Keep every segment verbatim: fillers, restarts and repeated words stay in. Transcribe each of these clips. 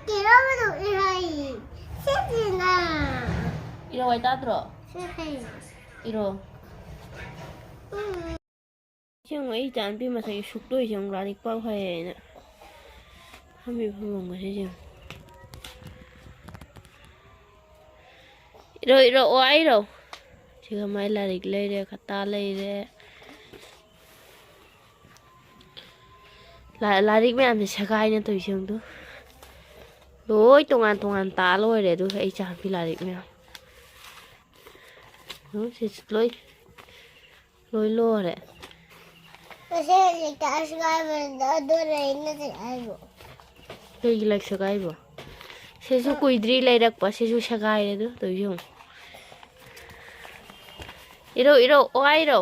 ꯀꯦꯔꯣꯝꯗꯣ ꯏꯔꯣꯏ꯫ ꯁꯤꯁꯤꯅ꯫ ꯏꯔꯣ ꯍꯥꯏ ꯇꯥꯗ꯭ꯔꯣ? ꯁꯤ ꯍꯩ꯫ ꯏꯔꯣ꯫ ꯎꯝ꯫ ꯌꯦꯡꯉꯣ, ꯑꯩ ꯏꯆꯥꯅꯨꯄꯤ ꯃꯁꯛꯁꯦ ꯁꯨꯛꯇꯣꯏꯁꯦ ꯌꯦꯡꯉꯨ, ꯂꯥꯏꯔꯤꯛ ꯄꯥꯎ ꯍꯥꯏꯌꯦꯅ꯫ ꯐꯝꯃꯤ ꯐꯝꯕꯝꯒꯁꯦ ꯌꯦꯡꯉꯨ꯫ ꯏꯔꯣ, ꯏꯔꯣ, ꯑꯣ, ꯑꯩꯔꯣ꯫ ꯁꯤꯒ ꯃꯥꯏ ꯂꯥꯏꯔꯤꯛ ꯂꯩꯔꯦ, ꯈꯇꯥ ꯂꯩꯔꯦ꯫ ꯂꯥ-, ꯂꯥꯏꯔꯤꯛ ꯃꯌꯥꯝꯁꯦ ꯁꯦꯒꯥꯏꯅ ꯇꯧꯔꯤꯁꯦ ꯌꯦꯡꯉꯨ꯫ ꯂꯣꯏ ꯇꯣꯉꯥꯟ ꯇꯣꯉꯥꯟ ꯇꯥ ꯂꯣꯏꯔꯦ, ꯑꯗꯨꯒ ꯑꯩ ꯏꯆꯥꯅꯨꯄꯤ ꯂꯥꯏꯔꯤꯛ ꯃꯌꯥꯝ꯫ ꯎꯝ, ꯁꯤꯁꯨ ꯂꯣꯏ, ꯂꯣꯏ ꯂꯣꯏꯔꯦ꯫ ꯉꯁꯤ ꯂꯥꯏꯔꯤꯛꯇ ꯑꯁꯦꯒꯥꯏꯕꯗꯣ ꯑꯗꯨ ꯂꯩ ꯅꯠꯇ꯭ꯔꯦ ꯍꯥꯏꯕꯨ꯫ ꯀꯩꯒꯤ ꯂꯥꯏꯔꯤꯛ ꯁꯦꯒꯥꯏꯕ? ꯁꯤꯁꯨ ꯀꯨꯏꯗ꯭ꯔꯤ ꯂꯩꯔꯛꯄ, ꯁꯤꯁꯨ ꯁꯦꯒꯥꯏꯔꯦ ꯑꯗꯨ, ꯇꯧꯔꯤꯁꯦ ꯌꯦꯡꯉꯨ꯫ ꯏꯔꯣ, ꯏꯔꯣ, ꯑꯣ ꯍꯥꯏꯔꯣ꯫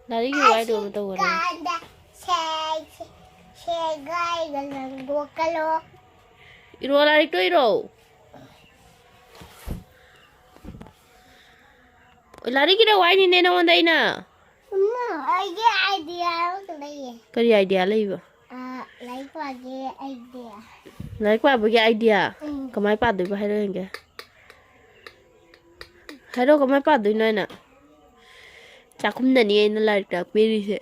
ꯂꯥꯏꯔꯤꯛꯀꯤ ꯋꯥꯏꯗꯣ ꯑꯃ ꯇꯧꯒꯅꯤ꯫ ꯑꯁꯤꯀꯥꯟꯗ ꯁꯦ-, ꯁꯦꯒꯥꯏꯒ ꯂꯪꯒꯣꯛꯀꯂꯣ꯫ ꯏꯔꯣ, ꯂꯥꯏꯔꯤꯛꯇꯣ ꯏꯔꯣ꯫ ꯂꯥꯏꯔꯤꯛ ꯏꯔꯣ ꯍꯥꯏꯅꯤꯅꯦ ꯅꯉꯣꯟꯗ ꯑꯩꯅ꯫ ꯏꯃꯥ, ꯑꯩꯒꯤ idea ꯑꯃ ꯂꯩꯌꯦ꯫ ꯀꯔꯤ idea ꯂꯩꯕ? ꯑ, ꯂꯥꯏꯔꯤꯛ ꯄꯥꯒꯦ ꯑꯩꯗꯤ꯫ ꯂꯥꯏꯔꯤꯛ ꯄꯥꯕꯒꯤ idea? ꯎꯝ꯫ ꯀꯃꯥꯏ ꯄꯥꯗꯣꯏꯕ ꯍꯥꯏꯔꯣ ꯌꯦꯡꯒꯦ꯫ ꯍꯥꯏꯔꯣ, ꯀꯃꯥꯏ ꯄꯥꯗꯣꯏꯅꯣ ꯍꯥꯏꯅ? ꯆꯥꯛꯈꯨꯝꯗꯅꯤ ꯑꯩꯅ ꯂꯥꯏꯔꯤꯛ ꯇꯥꯛꯄꯤꯔꯤꯁꯦ꯫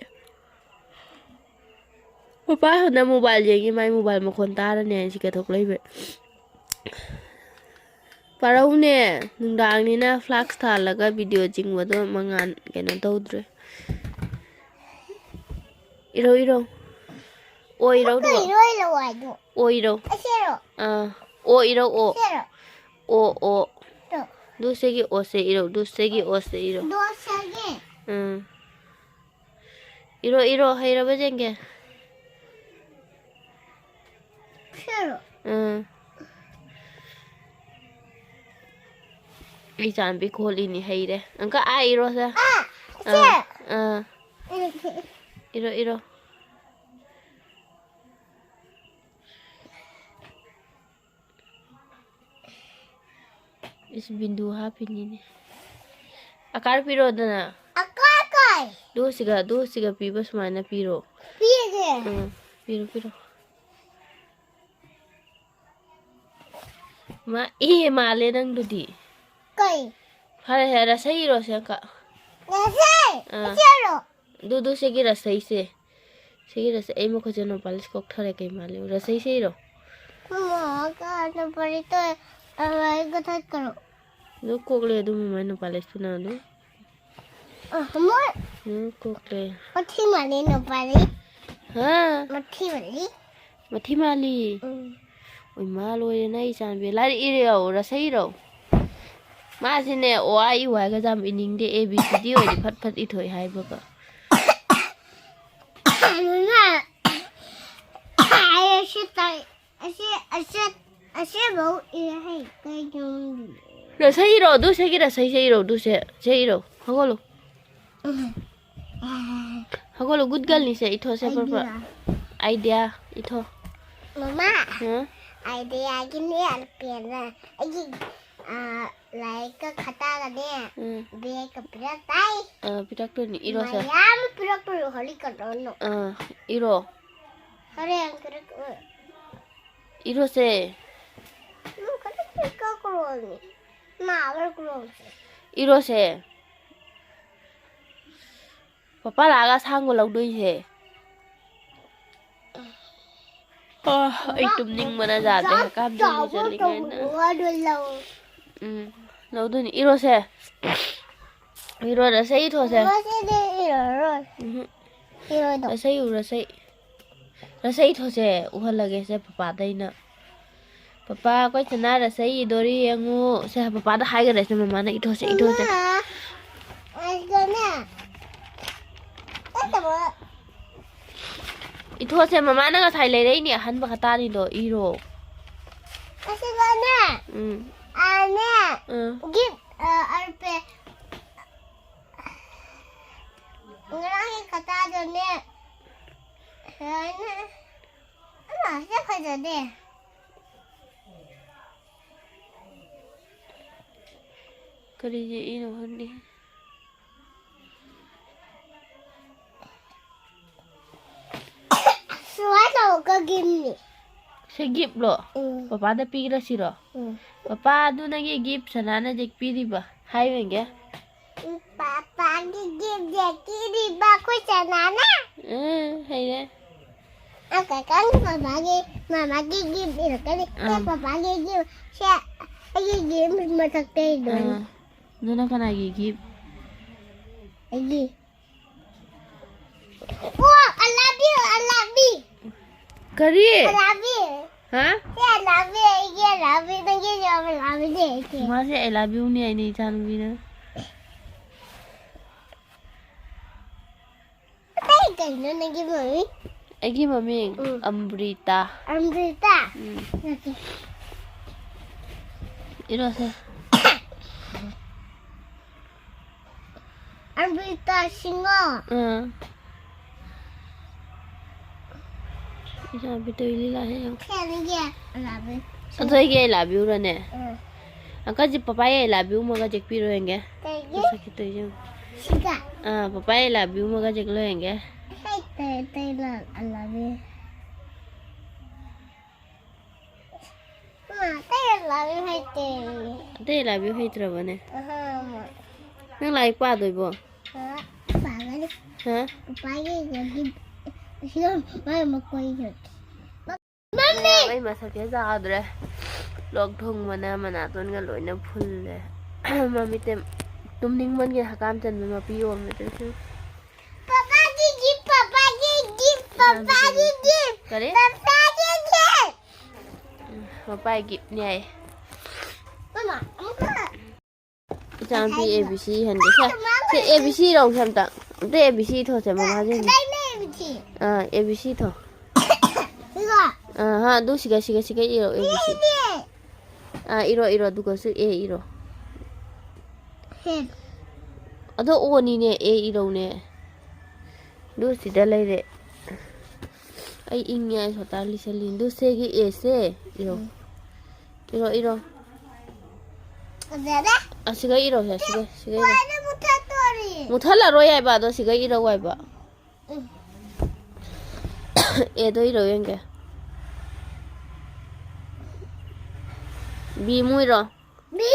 ꯃꯄꯥ ꯍꯟꯗꯛ mobile ꯌꯦꯡꯉꯤ, ꯃꯥꯏ mobile ꯃꯈꯣꯟ ꯇꯥꯔꯅꯤ ꯍꯥꯏꯅ ꯁꯤꯒ ꯊꯣꯛꯂꯛꯏꯕ꯫ ꯄꯥꯔꯧꯅꯦ, ꯅꯨꯡꯗꯥꯡꯅꯤꯅ flask ꯊꯥꯜꯂꯒ video ꯆꯤꯡꯕꯗꯣ ꯃꯉꯥꯟ ꯀꯩꯅꯣ ꯇꯧꯗ꯭ꯔꯦ꯫ ꯏꯔꯧ, ꯏꯔꯧ꯫ ꯑꯣ ꯏꯔꯧ, ꯑꯃꯨꯛꯀ ꯏꯔꯧ꯫ ꯏꯔꯣꯏ ꯂꯧ ꯍꯥꯏꯗꯣ꯫ ꯑꯣ ꯏꯔꯧ꯫ ꯑꯁꯤꯔꯣ? ꯑꯥ꯫ ꯑꯣ ꯏꯔꯧ, ꯑꯣ꯫ ꯑꯁꯤꯔꯣ? ꯑꯣ, ꯑꯣ꯫ ꯇꯣ꯫ ꯗꯨꯁꯦꯒꯤ ꯑꯣꯁꯦ ꯏꯔꯧ, ꯗꯨꯁꯦꯒꯤ ꯑꯣꯁꯦ ꯏꯔꯧ꯫ ꯗꯣꯁꯦꯒꯤ? ꯎꯝ꯫ ꯏꯔꯣ, ꯏꯔꯣ, ꯍꯩꯔꯕ ꯌꯦꯡꯒꯦ꯫ ꯁꯤꯔꯣ? ꯎꯝ꯫ ꯑꯩ ꯏꯆꯥꯅꯨꯄꯤ ꯈꯣꯠꯂꯤꯅꯤ, ꯍꯩꯔꯦ꯫ ꯑꯪꯀ ꯑꯥ ꯏꯔꯣ ꯁꯦ꯫ ꯑꯥ, ꯁꯦ꯫ ꯑꯥ, ꯑꯥ꯫ ꯏꯔꯣ, ꯏꯔꯣ꯫ ꯏꯁ, ꯕꯤꯟꯗꯨ ꯍꯥꯞꯄꯤꯅꯤꯅꯦ꯫ ꯑꯀꯥꯔ ꯄꯤꯔꯛꯑꯣꯗꯅ꯫ ꯑꯀꯥꯔ ꯀꯥꯏ? ꯗꯨꯁꯤꯒ, ꯗꯨꯁꯤꯒ ꯄꯤꯕ ꯁꯨꯃꯥꯏꯅ ꯄꯤꯔꯣ꯫ ꯄꯤꯔꯒꯦ꯫ ꯎꯝ, ꯄꯤꯔꯣ, ꯄꯤꯔꯣ꯫ ꯃꯥ ꯑꯦ ꯃꯥꯜꯂꯦ ꯅꯪꯗꯨꯗꯤ꯫ ꯀꯩ? ꯐꯔꯦ, ꯐꯔꯦ, ꯔꯁꯩ ꯏꯔꯣꯁꯦ ꯑꯪꯀ꯫ ꯔꯁꯩ? ꯑꯥ꯫ ꯏꯆꯦꯔꯣ? ꯑꯗꯨꯗꯨ ꯁꯤꯒꯤ ꯔꯁꯩꯁꯦ꯫ ꯁꯤꯒꯤ ꯔꯁꯩ, ꯑꯩ ꯃꯈꯨꯠꯁꯦ ꯅꯣꯄꯥꯂꯤꯁ ꯀꯣꯛꯊꯔꯦ, ꯀꯩ ꯃꯥꯜꯂꯦ? ꯔꯁꯩꯁꯦ ꯏꯔꯣ꯫ ꯃꯃꯥ, ꯀꯥ ꯅꯣꯄꯥꯂꯤꯁ ꯇꯧꯋꯦ꯫ ꯑꯗꯨ ꯑꯩ ꯀꯊꯠꯈ꯭ꯔꯣ꯫ ꯑꯗꯨ ꯀꯣꯛꯂꯦ, ꯑꯗꯨ ꯃꯃꯥꯏ ꯅꯣꯄꯥꯂꯤꯁꯇꯨꯅ ꯑꯗꯨꯝ꯫ ꯑ, ꯃꯣꯏ꯫ ꯎꯝ, ꯀꯣꯛꯂꯦ꯫ ꯃꯊꯤ ꯃꯥꯜꯂꯤ ꯅꯣꯄꯥꯂꯤ꯫ ꯍꯥ? ꯃꯊꯤ ꯃꯥꯜꯂꯤ꯫ ꯃꯊꯤ ꯃꯥꯜꯂꯤ? ꯎꯝ꯫ ꯑꯣꯏꯃꯥ, ꯂꯣꯏꯔꯦ ꯅꯪ ꯏꯆꯥꯅꯨꯄꯤ꯫ ꯂꯥꯏꯔꯤꯛ ꯏꯔꯣ, ꯔꯁꯩ ꯏꯔꯣ꯫ ꯃꯥꯁꯤꯅꯦ, ꯑꯣ ꯑꯥ ꯏꯌꯨ ꯍꯥꯏꯒꯁꯦ ꯌꯥꯝ ꯏꯅꯤꯡꯗꯦ, ꯑꯦ ꯕꯤ ꯁꯤ ꯗꯤ ꯑꯣꯏꯗꯤ ꯐꯠ ꯐꯠ ꯏꯊꯣꯛꯏ ꯍꯥꯏꯕꯒ꯫ ꯃꯃꯥ, ꯑꯩ ꯁꯤ ꯇꯥꯏ꯫ ꯑꯁꯤ, ꯑꯁꯤ, ꯑꯁꯤꯐꯥꯎ ꯏ ꯍꯩ ꯀꯩꯒꯤꯅꯣ? ꯔꯁꯩ ꯏꯔꯣ, ꯑꯗꯨ ꯁꯤꯒꯤ ꯔꯁꯩꯁꯦ ꯏꯔꯣ, ꯑꯗꯨ ꯁꯦ, ꯁꯦ ꯏꯔꯣ, ꯍꯧꯒꯠꯂꯣ꯫ ꯎꯝ꯫ ꯍꯧꯒꯠꯂꯣ, ꯒꯨꯗ ꯒꯔꯜꯅꯤ ꯁꯦ, ꯏꯊꯣꯛꯁꯦ, ꯄꯔ ꯄꯔ꯫ ꯑꯥꯏꯗꯤꯌꯥ꯫ ꯑꯥꯏꯗꯤꯌꯥ, ꯏꯊꯣ꯫ ꯃꯃꯥ, ꯍꯥ? ꯑꯥꯏꯗꯤꯌꯥꯒꯤꯅꯦ, ꯑꯜꯄꯦꯅ ꯑꯩꯒꯤ, ꯑ, ꯂꯥꯏꯔꯤꯛꯀ ꯈꯇꯥꯒꯅꯦ, ꯎꯝ꯫ ꯕꯦꯒꯀ ꯄꯤꯔꯛ ꯇꯥꯏ꯫ ꯑ, ꯄꯤꯔꯛꯇꯣꯏꯅꯤ, ꯏꯔꯣꯁꯦ꯫ ꯃꯌꯥꯝ ꯄꯤꯔꯛꯇꯣꯏꯅꯤ, ꯍꯣꯂꯤ ꯀꯂꯔꯅꯣ꯫ ꯑ, ꯏꯔꯣ꯫ ꯍꯣꯔꯦꯟ ꯄꯤꯔꯛꯑꯣ꯫ ꯏꯔꯣꯁꯦ꯫ ꯅꯪ ꯈꯇꯪ ꯄꯤꯔꯛꯈ꯭ꯔꯣꯅꯦ꯫ ꯃꯥ ꯑꯃꯔꯛ ꯂꯧꯁꯦ꯫ ꯏꯔꯣꯁꯦ꯫ ꯄꯄꯥ ꯂꯥꯛꯑꯒ ꯑꯁꯥꯡꯕ ꯂꯧꯗꯣꯏꯁꯦ꯫ ꯑ, ꯑꯩ ꯇꯨꯝꯅꯤꯡꯕꯅ ꯌꯥꯗ꯭ꯔꯦ, ꯍꯛꯀꯥꯝ ꯆꯟꯅꯤ ꯆꯜꯂꯤꯉꯩꯗ꯫ ꯎꯝ, ꯂꯧꯗꯣꯏꯅꯤ꯫ ꯏꯔꯣꯁꯦ꯫ ꯏꯔꯣ, ꯔꯁꯩ ꯏꯊꯣꯁꯦ꯫ ꯉꯁꯤꯗꯤ ꯏꯔꯔꯣꯏ꯫ ꯎꯝꯍꯨꯝ꯫ ꯏꯔꯣꯏꯗꯧ꯫ ꯔꯁꯩ ꯏꯔꯣ, ꯔꯁꯩ꯫ ꯔꯁꯩ ꯏꯊꯣꯁꯦ, ꯎꯍꯜꯂꯒꯦꯁꯦ ꯄꯄꯥꯗ ꯑꯩꯅ꯫ "ꯄꯄꯥ, ꯑꯩꯈꯣꯏ ꯆꯦꯅꯥ ꯔꯁꯩ ꯏꯗꯣꯔꯤ ꯌꯦꯡꯉꯨ"꯫ ꯁꯦ, ꯄꯄꯥꯗ ꯍꯥꯏꯈ꯭ꯔꯁꯦ, ꯃꯃꯥꯅ ꯏꯊꯣꯁꯦ, ꯏꯊꯣꯁꯦ꯫ ꯃꯃꯥ, ꯑꯁꯤꯗꯅꯦ꯫ ꯅꯠꯇꯕ꯫ ꯏꯊꯣꯁꯦ, ꯃꯃꯥꯅ ꯉꯁꯥꯏ ꯂꯩꯔꯛꯏꯅꯦ, ꯑꯍꯟꯕ ꯈꯇꯥꯅꯤꯗꯣ, ꯏꯔꯣ꯫ ꯑꯁꯤꯗꯅꯦ꯫ ꯎꯝ꯫ ꯑꯥꯅꯦ꯫ ꯎꯝ꯫ ꯒꯤꯐ, ꯑ, ꯑꯔꯄꯦ꯫ ꯉꯔꯥꯡꯒꯤ ꯈꯇꯥꯗꯨꯅꯦ꯫ ꯁꯨꯃꯥꯏꯅ꯫ ꯑꯃ ꯁꯤ ꯐꯖꯗꯦ꯫ ꯀꯔꯤꯒꯤ ꯏꯅꯣ ꯈꯪꯗꯦ꯫ ꯁꯨꯃꯥꯏꯅ ꯇꯧꯔꯒ ꯒꯤꯝꯅꯤ꯫ ꯁꯤ ꯒꯤꯐꯂꯣ? ꯎꯝ꯫ ꯄꯄꯥꯗ ꯄꯤꯔꯁꯤꯔꯣ? ꯎꯝ꯫ ꯄꯄꯥ, ꯑꯗꯨ ꯅꯪꯒꯤ ꯒꯤꯐ ꯁꯅꯥꯅ ꯖꯦꯛ ꯄꯤꯔꯤꯕ? ꯍꯥꯏꯌꯨ ꯌꯦꯡꯒꯦ꯫ ꯎꯝ, ꯄꯄꯥꯒꯤ ꯒꯤꯐ ꯖꯦꯛ ꯄꯤꯔꯤꯕ ꯑꯩꯈꯣꯏ ꯁꯅꯥꯅ꯫ ꯎꯝ, ꯍꯩꯔꯦ꯫ ꯑ, ꯀꯀꯥꯅ ꯄꯄꯥꯒꯤ, ꯃꯃꯥꯒꯤ ꯒꯤꯐ ꯏꯔꯛꯀꯅꯤ꯫ ꯑꯦ, ꯑꯥ꯫ ꯄꯄꯥꯒꯤ ꯒꯤꯐ꯫ ꯁꯦ, ꯑꯩꯒꯤ ꯒꯤꯐ ꯃꯊꯛꯇ ꯏꯗꯣꯏꯅꯤ꯫ ꯑꯥ꯫ ꯑꯗꯨꯅ ꯀꯅꯥꯒꯤ ꯒꯤꯐ? ꯑꯩꯒꯤ꯫ ꯑꯣ, I love you, I love you꯫ ꯀꯔꯤ? I love you꯫ ꯍꯥ? ꯁꯤ I love you, ꯑꯩꯒꯤ I love you, ꯅꯪꯒꯤꯁꯨ I love you ꯅꯦ ꯑꯩꯒꯤ꯫ ꯃꯥꯁꯦ I love you ꯅꯦ ꯍꯥꯏꯅꯦ, ꯏꯆꯥꯅꯨꯄꯤꯅ꯫ ꯑꯇꯩ ꯀꯩꯅꯣ ꯅꯪꯒꯤ ꯃꯃꯤꯡ? ꯑꯩꯒꯤ ꯃꯃꯤꯡ ꯎꯝ꯫ ꯑꯝꯕ꯭ꯔꯤꯇꯥ꯫ ꯑꯝꯕ꯭ꯔꯤꯇꯥ? ꯎꯝ꯫ ꯅꯠꯇꯦ꯫ ꯏꯔꯣꯁꯦ꯫ ꯑꯝꯕ꯭ꯔꯤꯇꯥ ꯁꯤꯡꯍ꯫ ꯑꯥ꯫ ꯏꯆꯥꯅꯨꯄꯤ ꯇꯧꯔꯤ ꯂꯤꯂꯥꯁꯦ ꯌꯦꯡꯉꯨ꯫ ꯁꯦ, ꯅꯪꯒꯤ I love you꯫ ꯑꯗꯣ ꯑꯩꯒꯤ I love you ꯔꯅꯦ? Ah. ꯑꯪꯀꯜꯁꯦ ꯄꯄꯥꯒꯤ I love you ꯑꯃꯒ ꯖꯦꯛ ꯄꯤꯔꯣ ꯌꯦꯡꯒꯦ꯫ ꯀꯩꯒꯤ? ꯃꯁꯛ ꯈꯤꯇꯪ ꯌꯦꯡꯉꯨ꯫ ꯁꯤꯒ? ꯑꯥ, ꯄꯄꯥꯒꯤ I love you ꯑꯃꯒ ꯖꯦꯛ ꯂꯣ ꯌꯦꯡꯒꯦ꯫ ꯍꯩ, ꯇꯩ, ꯇꯩ, I love you꯫ ꯃꯥ, ꯑꯇꯩ I love you ꯍꯩꯇꯦ꯫ ꯑꯇꯩ I love you ꯍꯩꯇ꯭ꯔꯕꯅꯦ? ꯑꯍꯥ, ꯃꯥ꯫ ꯅꯪ ꯂꯥꯏꯔꯤꯛ ꯄꯥꯗꯣꯏꯕꯣ? ꯍꯥ, ꯄꯥꯒꯅꯤ꯫ ꯍꯥ? ꯄꯄꯥꯒꯤ ꯌꯦꯡꯉꯗꯤ ꯁꯤꯒ ꯃꯥꯏ ꯃꯀꯣꯏ ꯌꯦꯡꯉꯗꯤ꯫ ꯃꯝꯃꯤ! ꯑꯩ ꯃꯁꯛꯁꯦ ꯌꯥꯗ꯭ꯔꯦ꯫ ꯂꯣꯛ ꯊꯨꯡꯕꯅ ꯃꯅꯥꯇꯣꯟꯒ ꯂꯣꯏꯅ ꯐꯨꯜꯂꯦ꯫ ꯃꯃꯤꯠꯇ ꯇꯨꯝꯅꯤꯡꯃꯟꯒꯤ ꯍꯀꯥꯝ ꯆꯟꯕ ꯃꯄꯤ ꯑꯣꯝꯃꯦ ꯑꯗꯨꯁꯨ꯫ ꯄꯄꯥꯒꯤ ꯒꯤꯐ, ꯄꯄꯥꯒꯤ ꯒꯤꯐ, ꯄꯄꯥꯒꯤ ꯒꯤꯐ, ꯀꯔꯤ? ꯄꯄꯥꯒꯤ ꯒꯤꯐ꯫ ꯎꯝ, ꯄꯄꯥꯒꯤ ꯒꯤꯐꯅꯦ ꯍꯥꯏꯌꯦ꯫ ꯃꯃꯥ, ꯑꯃꯨꯛꯀ꯫ ꯏꯆꯥꯅꯨꯄꯤ A B C ꯏꯍꯟꯒꯦ꯫ Say, say, A B C ꯏꯔꯣ, ꯁꯦ, ꯑꯝꯇ꯫ ꯑꯝꯇ A B C ꯏꯊꯣꯛꯁꯦ, ꯃꯃꯥꯁꯦ꯫ ꯀꯗꯥꯏ ꯂꯩꯔꯤꯁꯤ? ꯑꯥ, A B C ꯏꯊꯣ꯫ ꯁꯤꯒ? ꯑꯥ, ꯍꯥ, ꯑꯗꯨ ꯁꯤꯒ, ꯁꯤꯒ, ꯁꯤꯒ ꯏꯔꯣ, A B C꯫ ꯁꯤꯗꯤ? ꯑꯥ, ꯏꯔꯣ, ꯏꯔꯣ, ꯑꯗꯨꯒꯁꯨ A ꯏꯔꯣ꯫ ꯍꯦ꯫ ꯑꯗꯣ Oꯅꯤꯅꯦ, A ꯏꯔꯧꯅꯦ꯫ ꯑꯗꯨ ꯁꯤꯗ ꯂꯩꯔꯦ꯫ ꯑꯩ ꯏꯪꯉꯦ, ꯑꯩ ꯁꯣꯇꯥ ꯂꯤꯠꯁꯜꯂꯤ꯫ ꯑꯗꯨ ꯁꯦꯒꯤ Aꯁꯦ ꯏꯔꯣ꯫ ꯎꯝ꯫ ꯏꯔꯣ, ꯏꯔꯣ꯫ ꯐꯖꯔꯦ꯫ ꯑꯁꯤꯒ ꯏꯔꯣ, ꯁꯦ, ꯁꯤꯒ, ꯁꯤꯒ ꯏꯔꯣ꯫ ꯂꯣꯏꯅ ꯃꯨꯊꯠꯇꯣꯔꯤ꯫ ꯃꯨꯊꯠꯂꯔꯣꯏ ꯍꯥꯏꯕ, ꯑꯗꯣ ꯁꯤꯒ ꯏꯔꯧ ꯍꯥꯏꯕ꯫ ꯎꯝ꯫ Aꯗꯣ ꯏꯔꯣ ꯌꯦꯡꯒꯦ꯫ ꯕꯤ ꯑꯃꯨꯛ ꯏꯔꯣ꯫ ꯕꯤ?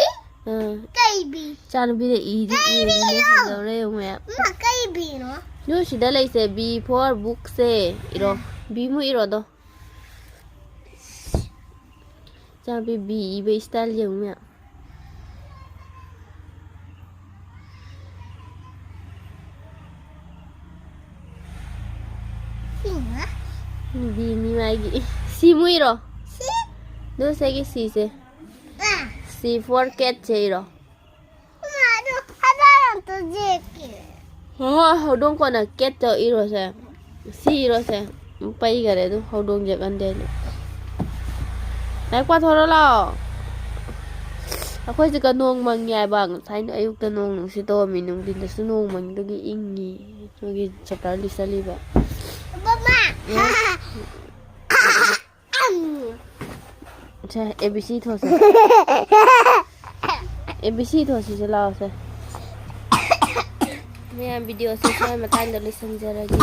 ꯑꯥ꯫ ꯀꯩ ꯕꯤ? ꯏꯆꯥꯅꯨꯄꯤꯅ ꯏꯗꯤ ꯀꯩ ꯏꯔꯤꯅꯦ, ꯕꯤꯅꯣ? ꯍꯩꯍꯧꯔꯦ ꯌꯦꯡꯉꯨ ꯃꯌꯥꯝ꯫ ꯃꯥ ꯀꯩ ꯕꯤꯅꯣ? ꯑꯗꯨ ꯁꯤꯗ ꯂꯩꯁꯦ, ꯕꯤ for ꯕꯨꯛꯁꯦ ꯏꯔꯣ꯫ ꯕꯤ ꯑꯃꯨꯛ ꯏꯔꯣ ꯑꯗꯣ꯫ ꯏꯆꯥꯅꯨꯄꯤ ꯕꯤ ꯏꯕ style ꯌꯦꯡꯉꯨ ꯃꯌꯥꯝ꯫ ꯁꯤꯅ? ꯕꯤꯅꯤ ꯃꯥꯒꯤ꯫ ꯁꯤ ꯑꯃꯨꯛ ꯏꯔꯣ꯫ ꯁꯤ? ꯑꯗꯨ ꯁꯤꯒꯤ ꯁꯤꯁꯦ꯫ ꯑꯥ꯫ C for cat ꯁꯦ ꯏꯔꯣ꯫ ꯃꯥꯗꯣ ꯍꯖꯥꯔ ꯑꯝꯇ ꯌꯦꯛꯀꯦ꯫ ꯍꯣꯏ, ꯍꯣꯏ, ꯍꯧꯗꯣꯡ ꯀꯣꯟꯅ cat ꯇꯣ ꯏꯔꯣꯁꯦ꯫ ꯁꯤ ꯏꯔꯣꯁꯦ꯫ ꯄꯩꯒꯔꯦ ꯑꯗꯨ ꯍꯧꯗꯣꯡ ꯌꯦꯛꯍꯟꯗꯦ ꯑꯩꯅ꯫ ꯂꯥꯏꯔꯤꯛ ꯄꯥꯊꯣꯔꯣ ꯂꯥꯛꯑꯣ꯫ ꯑꯩꯈꯣꯏꯁꯤꯒ ꯅꯣꯡ ꯃꯪꯉꯦ ꯍꯥꯏꯕ꯫ ꯉꯁꯥꯏ ꯑꯌꯨꯛꯇ ꯅꯣꯡ ꯅꯨꯡꯁꯤꯠ ꯇꯧꯔꯝꯃꯤ, ꯅꯨꯡꯊꯤꯟꯗꯁꯨ ꯅꯣꯡ ꯃꯪꯉꯤ, ꯑꯗꯨꯒꯤ ꯏꯪꯉꯤ꯫ ꯑꯗꯨꯒꯤ ꯆꯞꯄꯜ ꯂꯤꯠꯁꯜꯂꯤꯕ꯫ ꯃꯃꯥ! ꯎꯝ꯫ ꯁꯦ, A B C ꯊꯣꯛꯁꯦ꯫ A B C ꯊꯣꯛꯁꯤꯁꯦ, ꯂꯥꯛꯑꯣꯁꯦ꯫ ꯃꯌꯥꯝ, video ꯁꯦ ꯁ꯭ꯋꯥꯏ ꯃꯇꯥꯡꯗ ꯂꯣꯏꯁꯤꯟꯖꯔꯒꯦ꯫